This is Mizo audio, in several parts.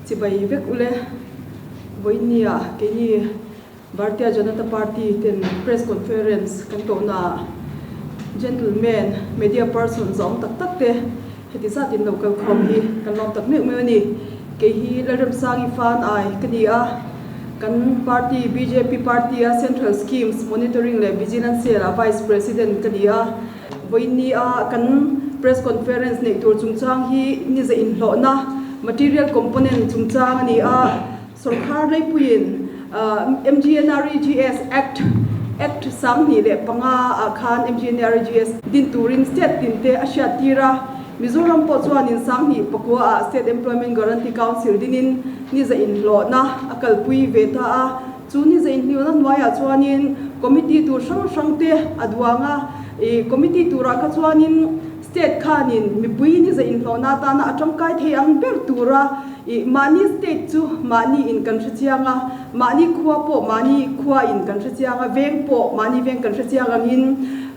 Chibai vek ule, vawiinnia keini Bharatiya Janata Party ten press conference kan kohnaah gentleman, media person zawng tak tak te heti zat in lo kal khawm hi kan lawm tak meuh meuh a ni. Kei hi Lalremsangi Fan Ai ka ni a, kan party bjp party a Central Schemes Monitoring leh Vigilance Cell ah Vice President ka ni a. Vawiinnia kan press conference neih tur chungchang hi nize inhlawhna material component chungchang a ni a. Sorkar leipuiin MGNREGS Act, Act 2005 ah khan MGNREGS din turin state tin te a hriat tir a. Mizoram pawh chuanin 2009 ah State Employment Guarantee Council dinin nize inhlawhna a kalpui ve ta a. Chu ni zeinhliuna hnuaiah chuanin committee tur hrang hrang te a duang a, ih committee turah kha chuanin state khanin mipui ni zeinhlawhna atana a tangkai thei ang ber tura ih mahni state chu mahni in kan hre chiang a, mahni khua pawh mahni khua in kan hre chiang a, veng pawh mahni veng kan hre chiang angin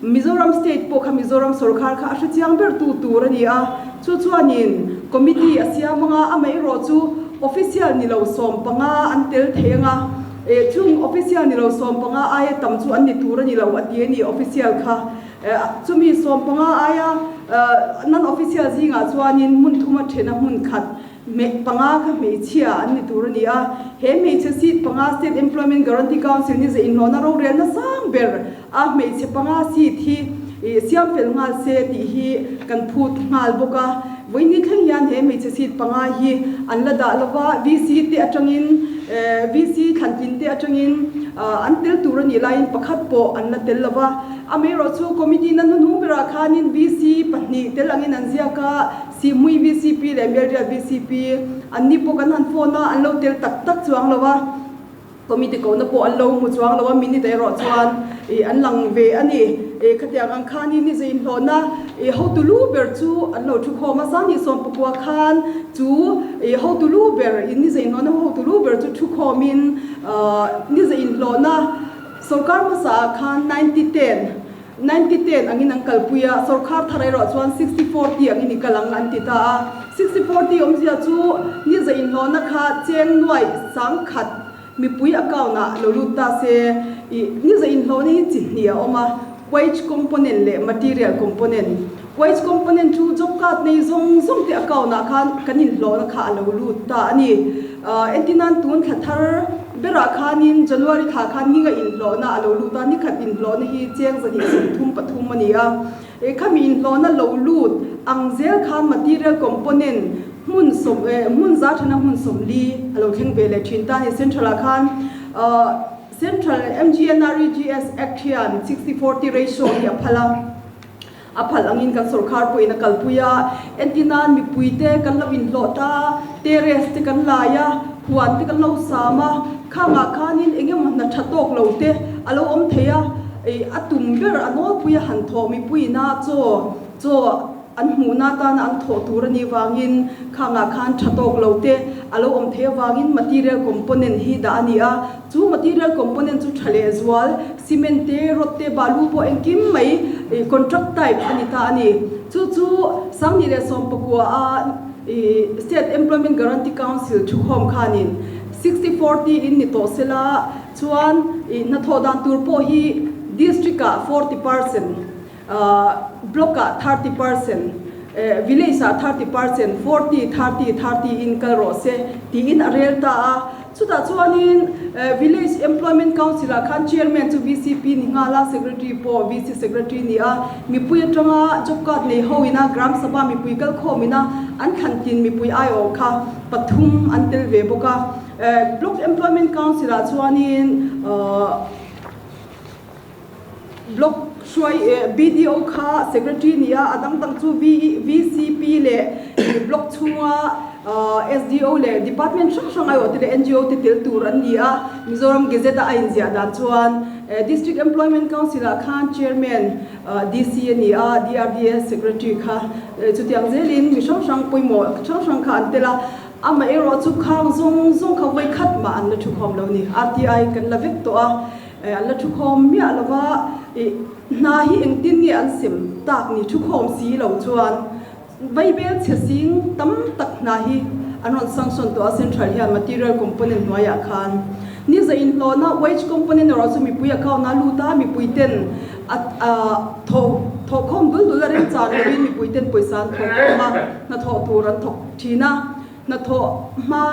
Mizoram state pawh kha Mizoram sorkar kha a hre chiang ber tu tur a ni a, chu chuanin committee a siam anga amaherawh chu Official ni lo 15 an tel thei anga, eh chung official ni lo 15 aia tam chu an ni tur a ni lo a ti a ni official kha. Eh chumi 15 aia non official zingah chuanin hmun thuma thena hmun khat hmeh panga kha hmeichhia an ni tur a ni a. He hmeichhe seat panga State Employment Guarantee Council ni ze inhlawhna rorelna sang ber a hmeichhe panga seat hi siam fel nghal se tih hi kan phut nghal bawk a. Vawiin ni thleng hian he hmeichhe seat panga hi an la dah lova, VC te atangin VC thlantlin te atangin an tel tur a nih laiin pakhat pawh an la tel lova. Amaherawh chu committee na hnuhnung berah khanin VC pahnih tel angin an ziak a, Sihmui VCP leh Melriat VCP an ni pawh kan han phone a, an lo tel tak tak chuang lo a. Committee kohna pawh an lo hmu chuang lo a, minute erawh chuan ih an lang ve a ni. Ih khatiang ang khanin ni zui inhlawhna ih hotu lu ber chu an lo thu khawm a, 2019 khan chu ih hotu lu ber ih ni zui inhlawhna hotu lu ber chu thu khawmin ah ni zui inhlawhna sorkar hmasa ah khan 90 10 90 10 angin an kalpui a, sorkar thar erawh chuan 60 40 angin i kal ang an ti ta a. 60 40 awmzia chu ni za inhlawhna kha cheng nuai 10,000 mipui account ah lo lut ta se. Ih ni za inhlawhna hi chi hnih a awm a, wage component leh material component. Wage component chu job card nei zawng zawng te account ah khan kan inhlawhna kha a lo lut ta a ni. Entinan tun thla thar berah khanin January thla khan ninga inhlawhna a lo lut a, nikhat inhlawhna hi cheng 233 a ni a. Khami inhlawhna lo lut ang zel khan material component hmun sawm hmun za thana hmun 40 a lo thleng ve leh thin ta a ni. Central ah khan Central MGNREGS Act hian 60-40 ratio hi a phal a. A phal angin kan sorkar pawhin a kalpui a, entirnan mipuite kan lo inhlawh ta, terrace te kan lai a, huan te kan lo sam a, khangah khanin eng emaw hna tha tawk lo te a lo awm thei a, ih a tum ber a nawlpui a han thawh mipuiina chaw chaw an hmuhna atana an thawh tur a nih vangin khangah khan tha tawk lo te a lo awm thei avangin material component hi dah a ni a. Chu material component chu tha leh zual, cement te, rod te, balu pawh engkim mai contract type a ni ta a ni. Chu chu 2019 a State Employment Guarantee Council thukhawm khanin 60-40 in ni tawh sela chuan hnathawh dan tur pawh hi district ah 40%, block ah 30%, village ah 30%, 40, 30, 30 in kal rawh se tiin a rel ta a. Chutah chuanin Village Employment Council ah khan Chairman chu VCP ni nghal a, Secretary pawh VC Secretary ni a, mipui atanga job card nei ho ina Gram Sabha mipui kal khawm ina an thlan tin mipui aiawh kha pathum an tel ve bawk a. Block Employment Council ah chuanin Block hruai BDO kha Secretary ni a, a dang dang chu VCP leh Block chhunga SDO leh Department hrang hrang aiawh te leh NGO te tel tur an ni a. Mizoram Gazette a a inziah dan chuan District Employment Council ah khan Chairman DC a ni a, DRDA Secretary kha chutiang zelin mi hrang hrang pawimawh hrang hrang kha an tel a. Amaherawh chu khang zawng zawng kha vawikhat mah an la thukhawm lo ni. RTI kan la vek tawh a. An la thukhawm miah lo va, ih, hna hi engtin nge an sem tak ni thukhawm si lo chuan Vaibel chhe sing tam tak hna hi an rawn sanction tawh a central hian material component hnuaiah khan ni za inhlawhna wage component erawh chu mipui account a lut a mipui ten a thawh thawhkhawm dul dul a remchan lovin mipui ten pawisa an thawhkhawm a hnathawh tur an thawk thin a. Hnathawh hma,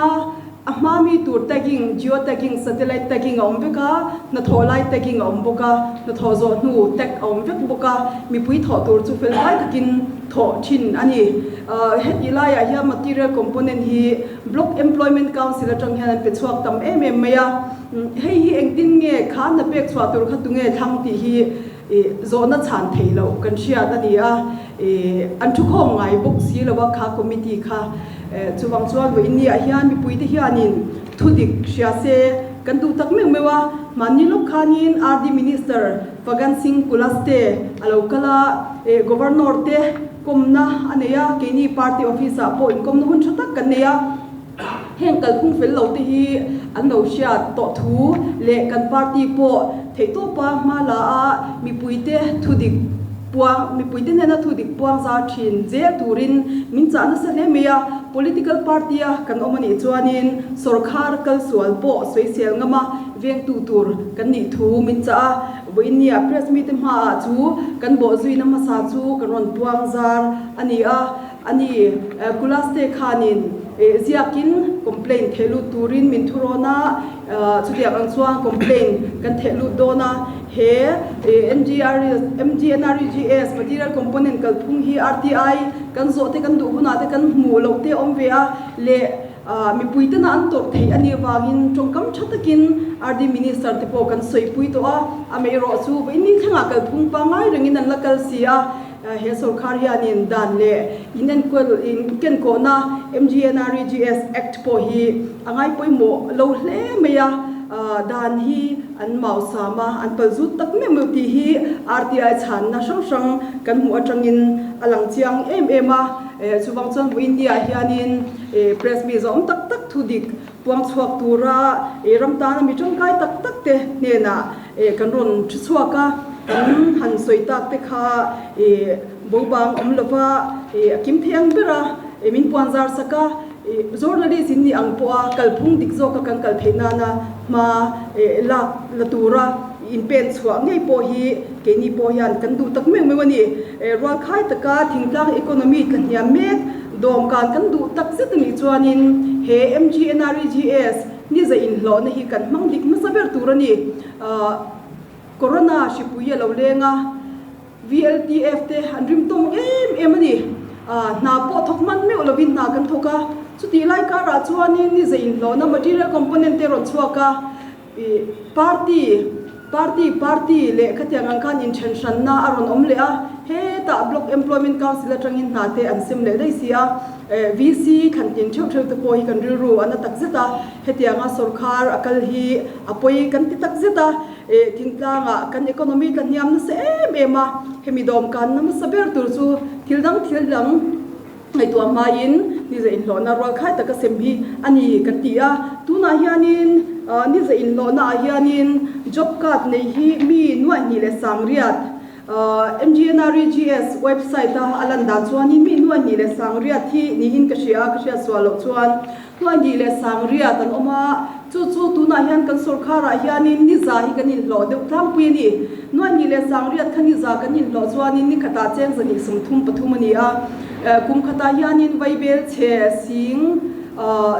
A hma mi tur tagging, geo tagging, satellite tagging a awm vek a, hnathawh lai tagging a awm bawk a, hnathawh zawh hnu tag a awm vek bawk a, mipui thawh tur chu fel fai takin thawh thin a ni. Heti laiah hian material component hi Block Employment Council atang hian an pe chhuak tam em em mai a, hei hi engtin nge kha hna pek chhuah tur kha tunge thlang tih hi zawhna chhan theih loh kan hriat a ni a, an thukhawm ngai bawk si lo a kha committee kha. Chuvang chuan vawiin ah hian mipuite hianin thudik hria se kan duh tak meuh meuh a, mahni lawk khanin RD Minister Fagan Singh Kulaste a lo kal a, Governor te kawmna a nei a, keini party office ah pawh inkawmna hun tha tak kan nei a. Heng kalphung fel lo te hi an lo hriat tawh thu leh kan party pawh theihtawpa hma la a mipuite thudik puang mipuite hnena thudik puang zar thin zel turin min chah nasa hle mai a. Political party a kan awm a nih chuanin sawrkhar kalsual pawh sawisel ngama vengtu tur kan nih thu min chah a. Vawiinnia press mite hmaah chu kan bawhzuina hmasa chu kan rawn puang zar a ni a. A ni, Kulaste khanin ziakin complaint theh lut turin min thu rawn a, chutiang ang chuan complaint kan theh lut dawn a, he MGNREGS material component kalphung hi RTI kan zawh te kan duh hunah te kan hmuh loh te awm ve a leh mipui tena an tawrh theih a nih avangin tawngkam tha takin RD Minister te pawh kan sawipui tawh a, amaherawh chu vawiin thlengah kalphung pangngai rengin an la kal si a. He sorkar hianin dan leh inenkawl inkenkawhna MGNREGS Act pawh hi a ngai pawimawh lo hle mai a, dan hi an mau sam a, an pal zut tak meuh meuh tih hi RTI chhanna hrang hrang kan hmuh atangin a lang chiang em em a. Chuvang chuan vawiin ni ah hianin press mi zawm tak tak thu dik puang chhuak tura ram tana mi tangkai tak tak te hnenah Kan rawn thu chhuak a, kan han sawi tak te kha bobang awm lova a kim thei ang ber a, min puan zar sak a, journalist in nih ang pawh a kalphung dik zawk a kan kal theih nana hma lak la tura inpen chhuah ngei pawh hi keini pawh hian kan duh tak meuh meuh a ni. Rualkhai taka thingtlang economy tla hniam mek dawmkan kan duh tak zet a nih chuanin he MGNREGS Ni za inhlawhna hi kan hmang dik hmasa ber tur a ni. Corona hripui a lo leng a, VLTF te an rim tawng em em a ni. Hna pawh thawk hman meuh lovin hna kan thawk a, chutih lai karah chuanin ni za inhlawhna material component te rawn chhuak a, party, party, party leh khatiang ang khan inthen hranna a rawn awm leh a, hetah Block Employment Council atangin hna te an sem leh daih si a. VC thlan tin theuh theuh te pawh hi kan rilru a na tak zet a, hetianga sawrkhar a kal hi a pawi kan ti tak zet a, thingtlangah kan economy tla hniam nasa em em a, hemi dawmkan na hmasa ber tur chu thil dang thil dang ngaihtuah hmain ni za inhlawhna rual khai taka sem hi a ni kan ti a, tunah hianin ni za inhlawhna ah hianin job card nei hi mi nuaihnih leh sangriat MGNREGS website a a lan dan chuanin mi nuaihnih leh sangriat hi niin ka hria a, ka hriat sual loh chuan nuaihnih leh sangriat an awm a, chu chu tunah hian kan sawrkharah hianin ni za hi kan inhlawh deuh tlangpui a ni. Nuaihnih leh sangriat kha ni za kan inhlawh chuanin ni khatah cheng zahnih 33 a ni a, kum khatah hianin vaibel chhe sing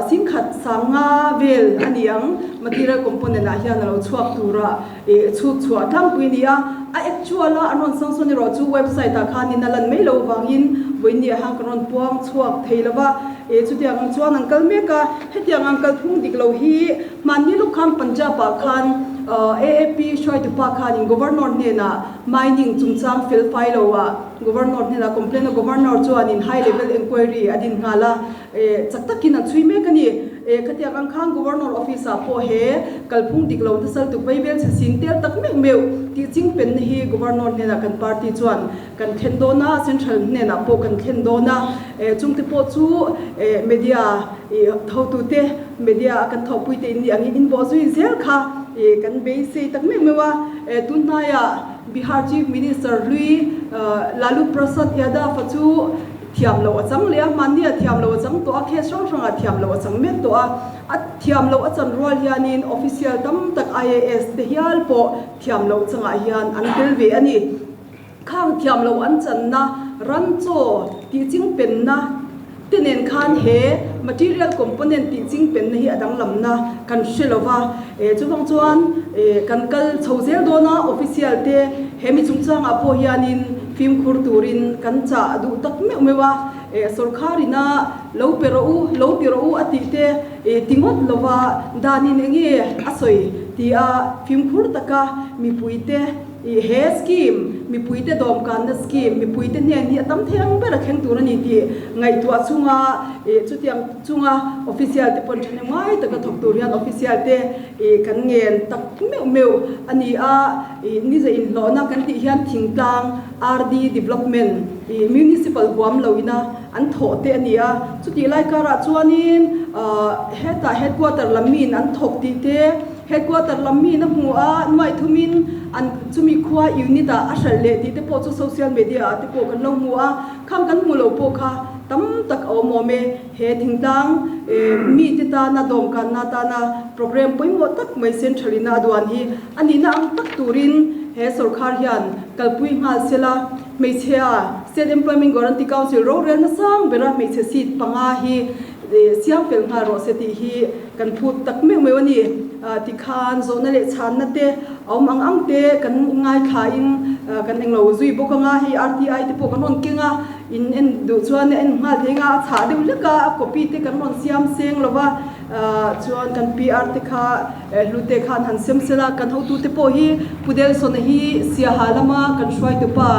singkhat sanga vel a ni ang, material component ah hian a lo chhuak tura. Ih chhut chhuah tlangpui a ni a, a actual a an rawn sanction erawh chu website ah khanin a lan mai lo avangin vawiin ah hian kan rawn puang chhuak thei lo va, ih chutiang ang chuan an kal mek a, hetiang ang kal phung dik lo hi hmanni lawk khan Punjab ah khan AAP hruaitu pa khanin Governor hnenah mining chungchang fel fai lo ah Governor hnenah complaint a Governor chuanin high level enquiry a din nghal a, Chak takin an chhui mek a ni. Khatiang ang khan Governor Office ah pawh he kalphung dik lo nasal tuk vei vel chhe sing tel tak meuh meuh tih ching penna hi Governor hnenah kan party chuan kan thlen dawn a, Central hnenah pawh kan thlen dawn a. Chungte pawh chu media hotute, media a kan thawhpuite in nih angin in bawh zui zel kha kan beisei tak meuh meuh a. Tunhnaiah Bihar Chief Minister hlui Lalu Prasad Yadav-a chu Thiam loh a chang leh a, mahni a thiam loh a chang tawh a, case hrang hrangah. chungchangah thiam loh a chang mek tawh a. A thiam loh a chan rual hianin official tam tak IAS te hial pawh thiam loh changah hian an tel ve a ni. Khang thiam loh an channa ran chaw tih chingpenna te nen khan he material component tih chingpenna hi a danglamna kan hre lo va. Chuvang chuan kan kal chho zel dawn a, official te he mi chungchangah pawh hianin fimkhur turin kan chah duh tak meuh meuh a. Sorkar ina lo pe rawh u, lo ti rawh u a tih te ti ngawt lo va, danin enge a sawi tia fimkhur taka mipuite He scheme, mipuite dawmkanna scheme, mipuite hnen hi a tam thei ang ber a thleng tur a ni tih ngaihtuah chunga chutiang chunga official te pawn thahnem ngai taka thawk tur hian official te kan ngen tak meuh meuh a ni a. Niza inhlawhna kan tih hian thingtlang RD development municipal huam lo ina an thawh te a ni a. Chutih lai karah chuanin hetah headquarter lam miin an thawk tih te, Headquarter lam miin a hmu a, nuaih thumin an chumi khua unit ah a hralh leh tih te pawh chu social media ah te pawh kan lo hmu a, khang kan hmu lo pawh kha tam tak a awm awm e. He thingtlang mite tana dawmkanna tana program pawimawh tak mai central ina a duan hi a nihna ang tak turin he sorkar hian kalpui nghal sela, hmeichhia State Employment Guarantee Council rorelna sang bera hmeichhe seat panga hi siam fel nghal rawh se tih hi Kan phut tak meuh meuh a ni. Tikhan zawhna leh chhanna te a awm ang ang te kan ngaithlain kan englo zui bawk anga hei RTI te pawh kan rawn keng a, in en duh chuan a en nghal thei anga a chhah deuh hlek a, a copy te kan rawn siam seng lo va, chuan kan PR te kha hlute khan han sem sel a, kan hotu te pawh hi Pu Delsona hi Siaha lama kan hruaitupa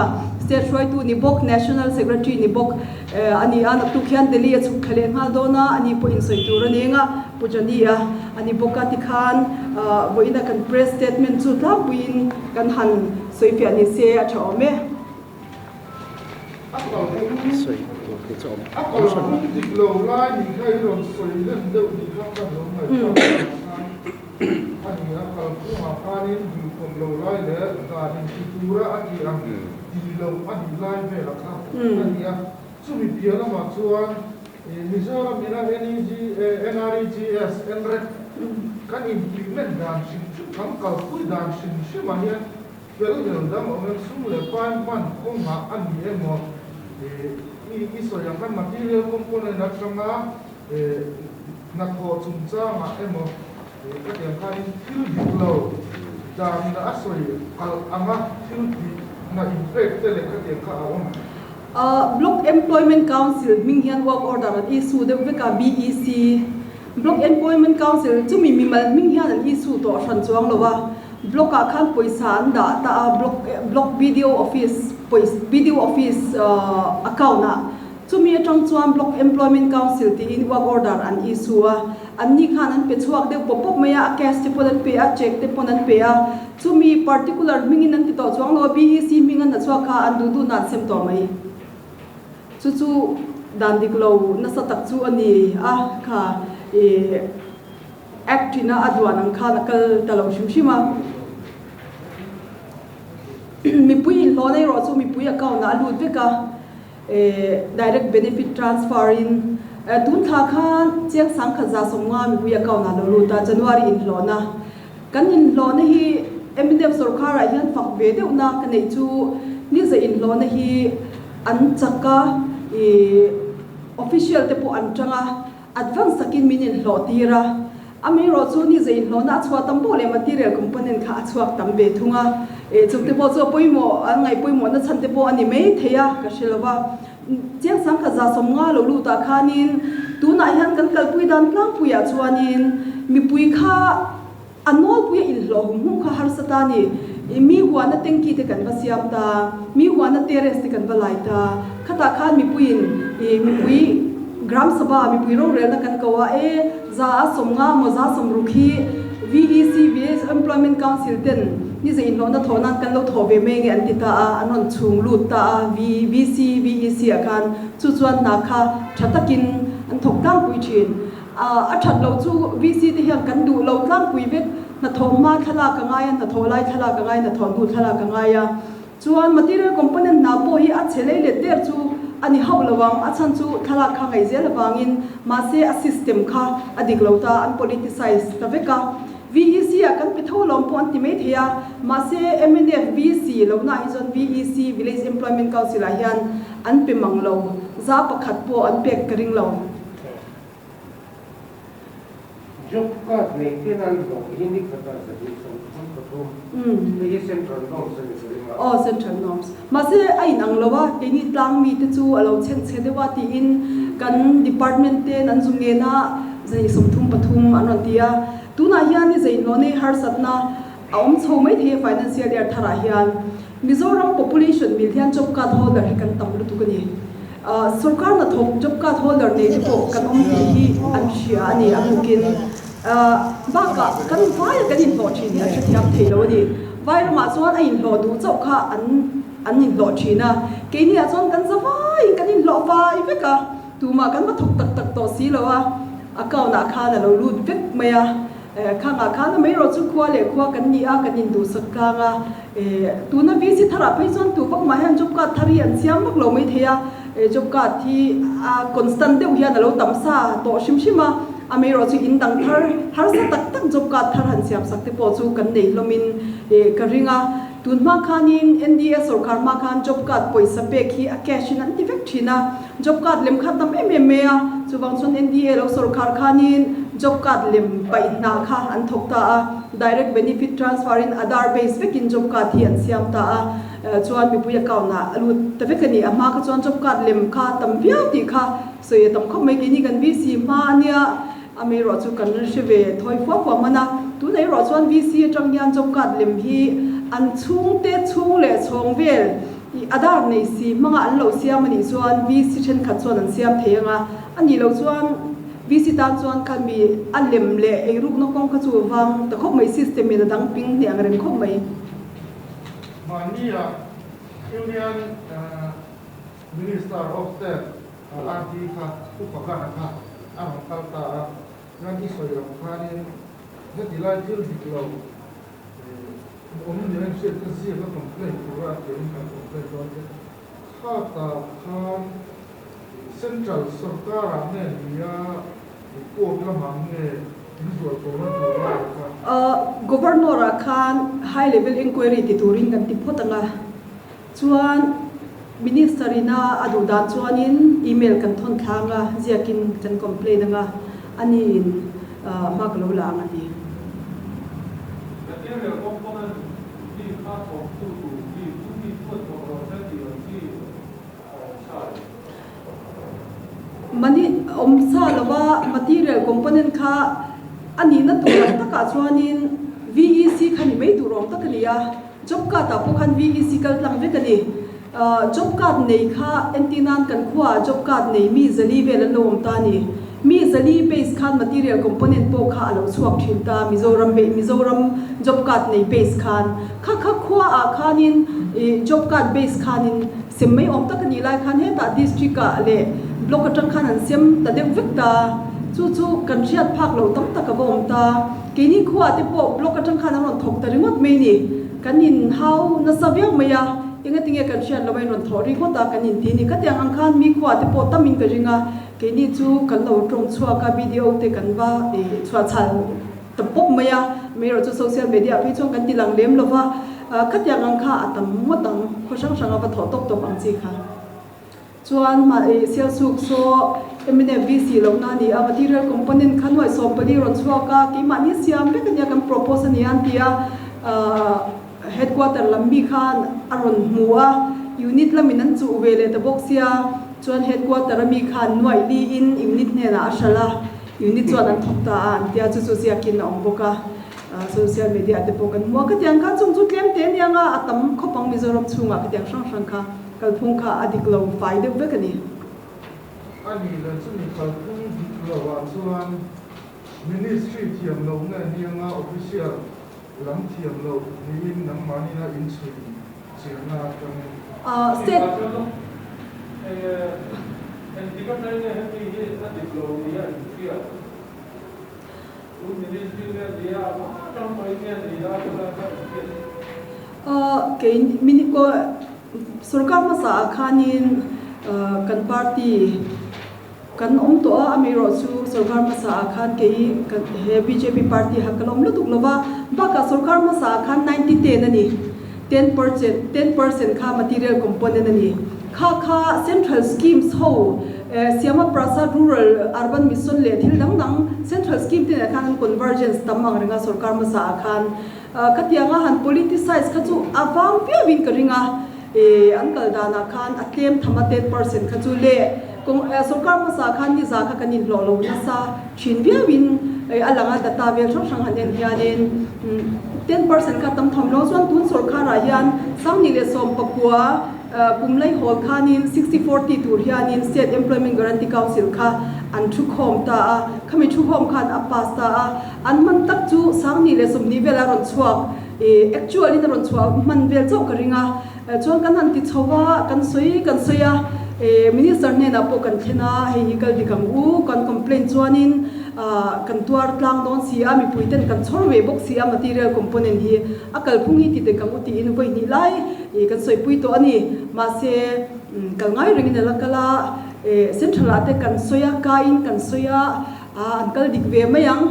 State hruaitu ni bawk, National Secretary ni bawk. A ni a, naktuk hian Delhi a chhuk thla leh nghal dawn a, ani pawh insawi tur a neng a, Pujani a a ni bawk a, tikhan vawiina kan press statement chu tlangpuiin kan han sawi fiah ni se a tha awm e. A kalphung dik lo lai nih kha i rawn sawi lem deuh nih kha ka lo ngaihtuah vang khan a ni a, kalphungah khanin duhkhawp lo lai leh dan inti tura a tih ang Ti lo a nih lai vel a kha a ni a, chumi piah lamah chuan Mizoram ina NEG, NREGS, NREG kan implement dan hrim hrim, kan kalpui dan hrim hrimah hian fel lel dang awm em, sum leh pai hman kawngah a ni emaw i sawi ang khan material component atanga hnathawh chungchangah emaw ka tiang khanin thil dik lo dan a sawi kalh anga thil tihna inpek te leh ka tiang kha a awm. Block Employment Council hming hian work order an issue deuh vek a, BEC, Block Employment Council chumi mimal hming hian an issue tawh hran chuang lo a, Block ah khan pawisa an dah ta a, Block Block BDO Office pawisa BDO Office account ah Chumi atang chuan Block Employment Council tiin work order an issue a, anni khan an pe chhuak deuh pawp pawp mai a, a cash te pawn an pe a, cheque te pawn an pe a, chumi particular hmingin an ti tawh chuang lo a, BEC hming an la chhuak kha an duh duhna an sem tawh mai. Chu chu dan dik lo nasa tak chu a ni a, kha ih Act ina a duan ang khan a kal ta lo hrim hrim a. Mipui inhlawhna erawh chu mipui account ah a lut vek a. Direct Benefit Transfer in tun thla khan chiang sangkhat 150 mipui account ah lo lut a, January inhlawhna. Kan inhlawhna hi MNF sorkar ah hian fak ve deuh na ka neih chu niza inhlawhna hi an chak a, official te pawh an tang a, advance takin min inhlawh tir a, Amaherawh chu ni zei hlawhna a chhuah tam pawh leh material component kha a chhuak tam ve thung a, chung te pawh chu a pawimawh, an ngaih pawimawhna chhan te pawh a ni mai thei a, ka hre lo va. Chiang sangkhat 150 lo lut ah khanin tunah hian kan kalpui dan tlangpuiah chuanin mipui kha a nawlpuia inhlawh hum hum kha harsa ta a ni. Mi huana tanky te kan va siam ta, mi huana terrace te kan va lai ta, khatah khan mipuiin mipui Gram Sabha mipui rorelna kan ko a, e 150 maw 60 hi VEC, Village Employment Council ten ni zei inhlawhna thawh nan kan lo thawh ve mai nge an ti ta a, an rawn chhung lut ta a VC, VEC ah khan chu chuan hna kha tha takin an thawk tlangpui thin. A that loh chu VC te hian kan duh lo tlangpui vek, hnathawh hma thlalak a ngai a, hnathawh lai thlalak a ngai a, hnathawh hnu thlalak a ngai a. Chuan material component hna pawh hi a chhe lei let der chu a ni hauh lo ang, a chhan chu thlalak kha ngaih zel avangin, mahse a system kha a dik lo ta, an politicize ta vek a. VEC ah kan pe tho lawm pawh an ti mai thei a, mahse mnf VC lohna ah hi chuan VEC, Village Employment Council ah hian an pe mang lo, za pakhat pawh an pek ka ring lo. Job card nei ten an hlawh hi ni khatah 233, hei hi central norms a ni ka ring a. Aw, central norms. Mahse a inang lo a, keini tlang mite chu a lo chheng chhe deuh a tiin kan department ten an zu ngen a, 233 an rawn ti a. Tunah hian i zeihnawh nei harsatna a awm chho mai thei a financial year tharah hian. Mizoram population mil hian job card holder hi kan tam lutuk a ni. Sorkar hnathawk job card holder nei te pawh kan awm tih hi an hria a ni a bukin. Bakah kan vaia kan inhlawh thin hi an hrethiam thei lo a ni. Vai ramah chuan a inhlawh duh chauh kha an an inhlawh thin a, keiniah chuan kan za vaiin kan inhlawh vai vek a, tumah kan va thawk tak tak tawh si lo a, account ah khan a lo lut vek mai a. Khangah khan a mai erawh chu khua leh khua kan ni a, kan induhsak tlang a. Tuna VC tharah phei chuan tu vak mah hian job card thar hi an siam vak lo mai thei a, job card hi a constant deuh hian a lo tam sa tawh hrim hrim a, a mai erawh chu in dang thar harsa tak tak job card thar han siam sak te pawh chu kan nei hlawmin ka ring a. Tun hma khanin NDA sorkar hma khan job card pawisa pek hi a cash in an ti vek thin a, job card lem kha tam em em mai a, chuvang chuan NDA lo sorkar khanin job card lem paih hna kha an thawk ta a, direct benefit transfer in Aadhaar base vekin job card hi an siam ta a, chuan mipui account ah a lut ta vek a ni. A hma kha chuan job card lem kha tam viau tih kha sawi a tam khawp mai, keini kan VC hma a nia. A mei erawh chu kan hre ve thawi fua fua hman a, tunah erawh chuan VC atang hian job card lem hi an chhungte chhung leh chhawng vel i Aadhaar nei si hmanga an lo siam a nih chuan VC thenkhat chuan an siam thei ang a, a nih loh chuan VC tan chuan kha mi a lem leh eirukna kawng kha chu vang ta khawp mai, system in a dang ping hne ang reng khawp mai. Mahni ah Union Minister of State RD kha Pu Pagana kha a rawn kal ta a, chuan i sawi lam khanin heti lai thil dik lo awm ni a inhriat kha ziak a complaint tura a tiangin kan complaint dawn che. Kha ta khan Central sorkarah nge nia court lamah nge inzual tawhna tur a awm kha? Governor-ah khan high level inquiry ti turin kan ti phawt ang a. Chuan Minister ina a duh dan chuanin email kan thawn thlang a, ziakin kan complain ang a, ani in hma ka lo la ang a ti. Material component mi kha thawktu tur chi chu mi chuan thawk lo se tih ang chi a awm sa lo. Mani awm sa lova material component kha a nihna tur ang takah chuanin VEC kha ni mai tur awm tak a ni a. Job card ah pawh khan VEC kal tlang vek a ni. Job card nei kha entir nan kan khua ah job card nei mi zali vel an lo awm ta a ni. Mi zali base khan material component pawh kha a lo chhuak thin ta Mizoram Mizoram job card nei base khan. Kha kha khua ah khanin job card base khanin sem mai awm tak a nih lai khan hetah district ah leh block atang khan an sem ta deuh vek ta. Chu chu kan hriat phak loh tam tak a va awm ta. Keini khuaah te pawh block atang khan an rawn thawk ta ringawt mai ni. Kan inhau nasa viau mai a, engatinge kan hriat lo a inrawn thawh ringawt a kan inti ni. Khatiang ang khan mi khuaah te pawh tamin ka ring a, keini chu kan lo tawng chhuak a, video te kan va chhuah chhal ta pawp mai a, amaherawhchu chu social media ah phei chuan kan ti lang lem lo va, khatiang ang kha a tam ngawt ang, khaw hrang hrang a va thawh tawp tawp ang chi kha. Chuan mah i Sialsuk saw mnf VC lohna a ni a, material component kha nuaih 14 rawn chhuak a, keimahni siam vek a nia kan propose a ni a an ti a, headquarter lam mi khan a rawn hmu a, unit lamin an chuh ve leh ta bawk sia, chuan headquarter a mi khan nuaih liin unit hnenah a hralh a, unit chuan an thawk ta a an tia, chu chu ziakin a awm bawk a, social media te pawh kan hmu a, khatiang kha chung chu tlem te aniang a, a tam khawp ang Mizoram chhungah khatiang hrang hrang kha. Kalphung kha a dik lo fai deuh vek a ni. A nih leh chumi kalphung dik lo ah chuan Ministry thiam lo nge nianga official lam thiam lo niin nangmahnina in chhui chianna atangin. State. Engtik atang nge hemi hi a dik lo nia in hriat? Tun Ministry nge nia a atang mai nge nia chulai kha in hriat? Kei Sorkar hmasa ah khanin Kan party kan awm tawh a, amaherawhchu sorkar hmasa ah khan kei he bjp party ha ka la awm lutuk lova, bakah sorkar hmasa ah khan 90 ten a ni, 10%, 10% kha material component a ni, kha kha central schemes ho Siama Prasad Rural Urban Mission leh thil dang dang central scheme te nen khan an convergence tam ang reng a sorkar hmasa ah khan. Khatianga han politicize kha chu a vang viauin ka ring a, an kal danah khan a tlem tham a 10% kha chu le sorkar hmasa khan ni za kha kan inhlawh lo nasa thin viauin a lang a, data vel hrang hrang han en hianin 10% kha tam tham lo chuan tun sorkarah hian 2019 kum laihawl khanin 60-40 tur hianin State Employment Guarantee Council kha an thukhawm ta a, khami thukhawm khan a pass ta a. An hman tak chu 2020 vel a rawn chhuak, actual in a rawn chhuah hman vel chauh ka ring a, chuan kan han ti chho a, kan sawi kan sawi a, Minister hnenah pawh kan thlen a, hei hi kal dik ang u, kan complaint chuanin kan tuar tlang dawn si a, mipui ten kan chhawr ve bawk si a, material component hi a kalphung hi ti dik ang u tiin vawi hnih lai kan sawipui tawh a ni, mahse kal ngai rengin a la kal a, central ah te kan sawi a, ka in kan sawi a. A, an kal dik ve mai ang.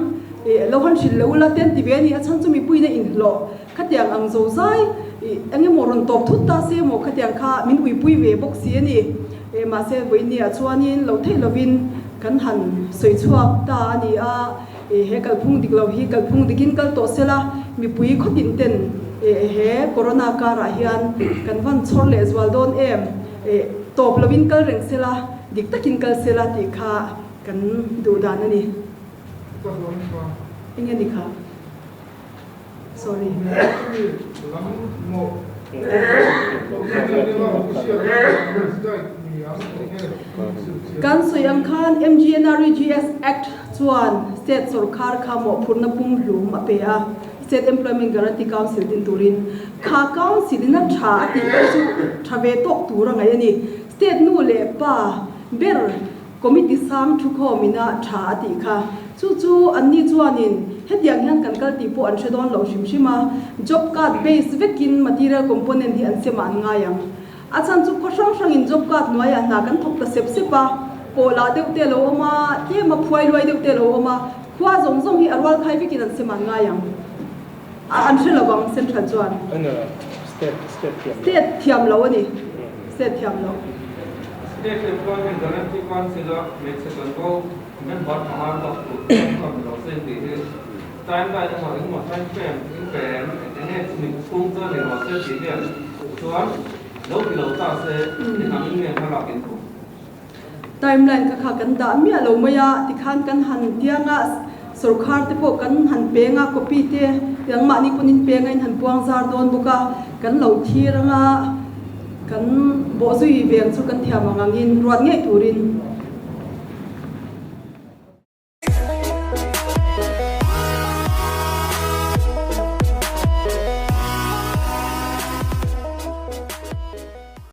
Ih, lo han hrilh leh ula te an ti ve a ni. A chhan chu mipuiin a inhlawh khatiang ang zo zai. Ih, eng emaw rawn tawp thut ta se maw khatiang kha min uipui ve bawk si a ni. Ih, mahse vawinia chuanin lo theih lovin kan han sawi chhuak ta a ni a. Ih, he kalphung dik lo hi kalphung dikin kal tawh se la, mipui khawtin ten ih, he corona karah hian kan van chhawr leh zual dawn em? Ih, tawp lovin kal reng se la, dik takin kal se la tih kha Kan duh dan a ni. Ka hlawm kha. Enge ni kha? Sorry. Kan sawi ang khan MGNREGS Act chuan State sawrkar kha mawhphurhna pumhlum a pe a, State Employment Guarantee Council din turin. Kha Council in a tha a tih pawh chu tha ve tawk tur a ngaih a ni. State nu leh pa ber Committee sang thukhawm ina tha a tih kha. Chu chu anni chuanin hetiang hian kan kal tih pawh an hre dawn lo hrim hrim a, job card base vekin material component hi an sem ah an ngai ang. A chhan chu khaw hrang hrangin job card hnuaiah hna kan thawk ta sep sep a, pawh lah deuh te a lo awm a, tlema phuai luai deuh te a lo awm a, khua zawng zawng hi a rual khai vekin an sem ah an ngai ang. An hre lo ang central chuan. State thiam lo a ni. State thiam lo. State Employment Guarantee Council a hmeichhe chanvo member panga bak tur chuan chuan lo sen tih hi timeline emaw engemaw time frame in pe em enge chumi chhung chuan ni rawh se tih vel chuan lo ti lo ta se eng angin nge hmalak in tum. Timeline kha kha kan dah miah lo mai a, tikhan kan han tiang a, sorkar te pawh kan han peng a, copy te nangmahni pawn in peng a in han puang zar dawn bawk a, kan lo thir ang a, kan bawhzui veng chu kan thiam ang angin ruat ngei turin.